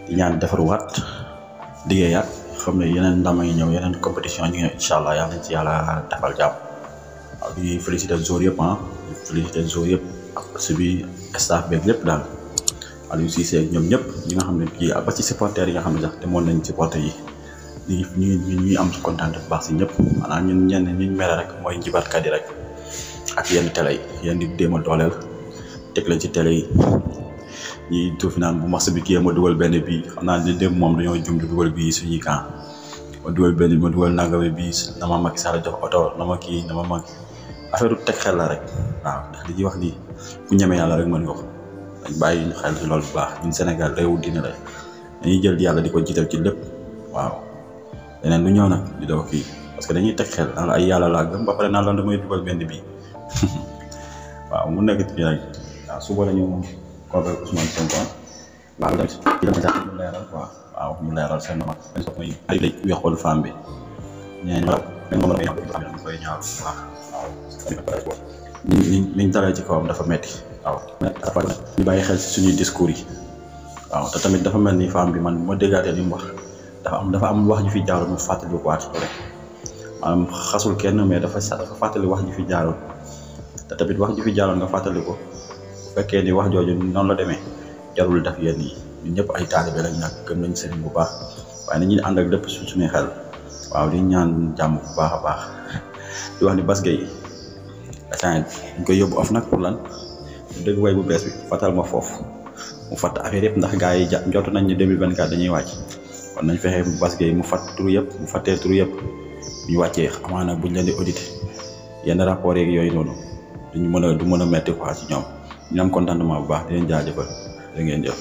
di ñaan defaruwaat liggéeyaat xam ne yeneen ndam yi ñëw yeneen compétition ñu ngi incha allah yàlla nañ ci yàlla defal jàmm. waaw di féliciter joueurs yëpp di féliciter joueurs yëpp ak aussi bi staff beeg lépp daal Aliou Cissé ak ñoom ñëpp ñi nga xam ne kii ba ci supporters yi nga xam ne sax demoon nañ supporters yi ñuy am kontaan bu baax si ñëpp maanaam ñun ñenn ñi ñu mel rek mooy njibarkat yi rek ak yenn télé yi yenn di déem a dooleel teg leen ci télé yi ñuy tuuti naan bu match bi kii ma dugal benn bii xam naa ne démb moom dañoo jum di dugal bii suñuy camp ma dugal benn ma dugal nangami bii na ma Macky Sall jox oto na ma kii na ma mag affaire teg xel la rek waaw ndax li ñuy wax nii ku ñeme yàlla rek mën nga ko dañ bàyyi ñu xel ci loolu bu baax ñun Sénégal réewu diine la dañuy jël yàlla di ko jiital ci lépp waaw leneen lu ñëw nag di daw kii parce que dañuy teg xel naan la ay yàlla laa gëm ba pare naan la damay dugal benn bii waaw mu nekk ci rek waaw suba la ñu convoqué Ousmane Sonko waaw tamit ci dama sax ñu leeral waaw ñu leeral seen mag dañ ko mooy ay lay weexoon femme bi ñeen la moom la koy ñaaw waaw niñ dalee ci kawam dafa metti waaw ñu bàyyi xel si suñuy discours yi waaw te tamit dafa mel ni femme bi man moo déggaatee li mu wax dafa am wax ju fi jaaroon mu fàttali ko waat rek maanaam xasul kenn mais dafa fàttali wax ju fi jaaroon te tamit wax ju fi jaaroon nga fàttali ko bu fekkee ni wax jooju noonu la demee jarul def yenn yi ñun ñëpp ay taalibe lañ nag gëm nañ sëriñ bu baax waaye nañuy ànd ak lépp suñuy xel waaw di ñaan jàmm bu baax a baax di wax ni Bass Gueye dañ koy yóbbu of nag pour lan dëgg way bu bees bi fatal ma foofu mu fatt affaire yëpp ndax gars yi njortu nañ ni 2024 dañuy wàcc kon nañ fexe Bass Gueye mu fatt turu yëpp mu fattee turu yëpp bu ñu wàccee amaana buñ leen di audité yenn rapport yeeg yooyu noonu du mën a metti quoi ci ñoom ñu am contentement bu baax di leen jaajëfal da ngeen jëf